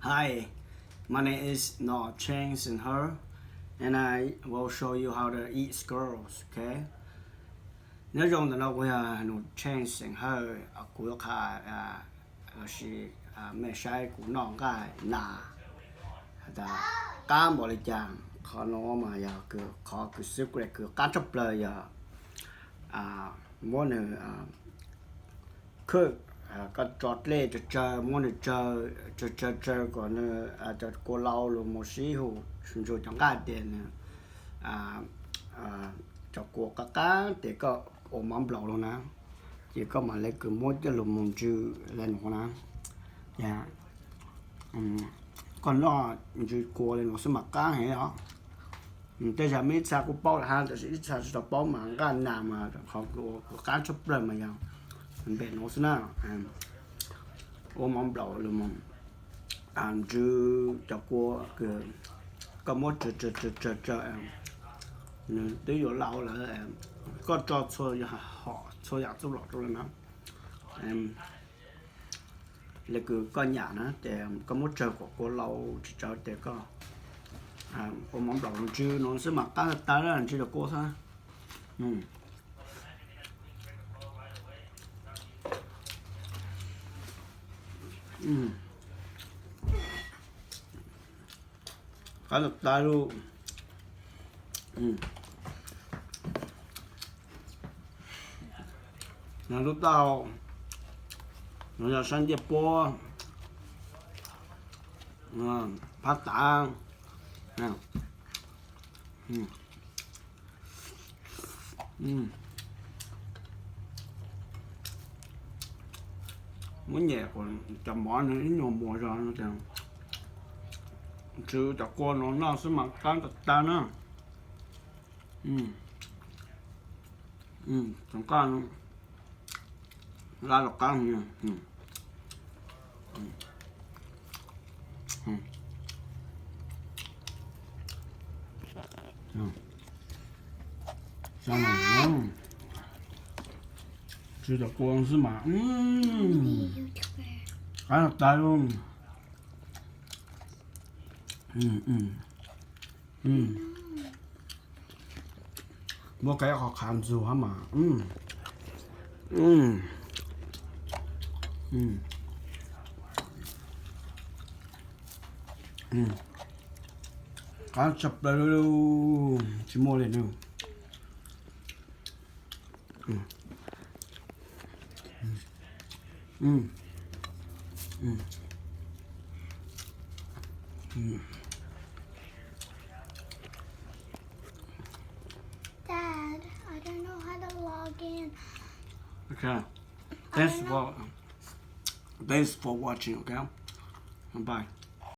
Hi, my name is Nor Chang Sing Her, and I will show you how to eat squirrels, okay? Nyob zoo, ntawm no kuv yog Nor Chang Sing Her, kuv yuav qha los sis mej saib kuv noj nqaij nas has tas qab npaum li cas. Qhov no mas yog kws qhov kws xwb kws qab tshaj plaws yog muab nws khwb, koj tso dlej tsawg tsawg, muab nws tsawg tsawg tsawg kom nws cov kua lau los mus sib hu, ntsug cov nqaij tias nws cov kua qab qab ces koj ua mov nplaum los na, ces koj mam le kws muab coj los mus ntsw li nuav na. Ces koj noj ntsw kua li nuav xwb mas qab heev os. Tej zag mej ib txha kuj paub lawm hab, tab sis ib txha tsis tau paub mas nqaij nas mas qhov kws qab tshaj plaws mas yog npe nuav xwb na. Ua mov nplaum los mus ntsw cov kua kws koj muab tsawg tsawg tsawg tsawg, nws twb yuav lau lawm. Koj tso txhua yam txuj lom rau lawm na, le kws koj nyam na ces koj muab tsawg kom kua lau tsis tsawg ces koj ua mov nplaum los ntsw nuav xwb mas qab tag tag, ntsw cov kua xwb. Qab tag tag lauj. Nov lub taub hau, nov yog sab ncej puab, phab tav. Muab nyem kom cov mov nws ib nyuag muas zog no ces ntsw cov kua no noj xwb mas qab tag tag na. Cov nqaij lab los qab. Ntsw cov kua xwb mas qab tag tag lauj. Muab kaw qhov qhav ntsug hab mas. Qab tshaj plaws li, tsis muaj li na. Dad, I don't know how to log in. Okay. Thanks for, thanks for watching, okay? Bye.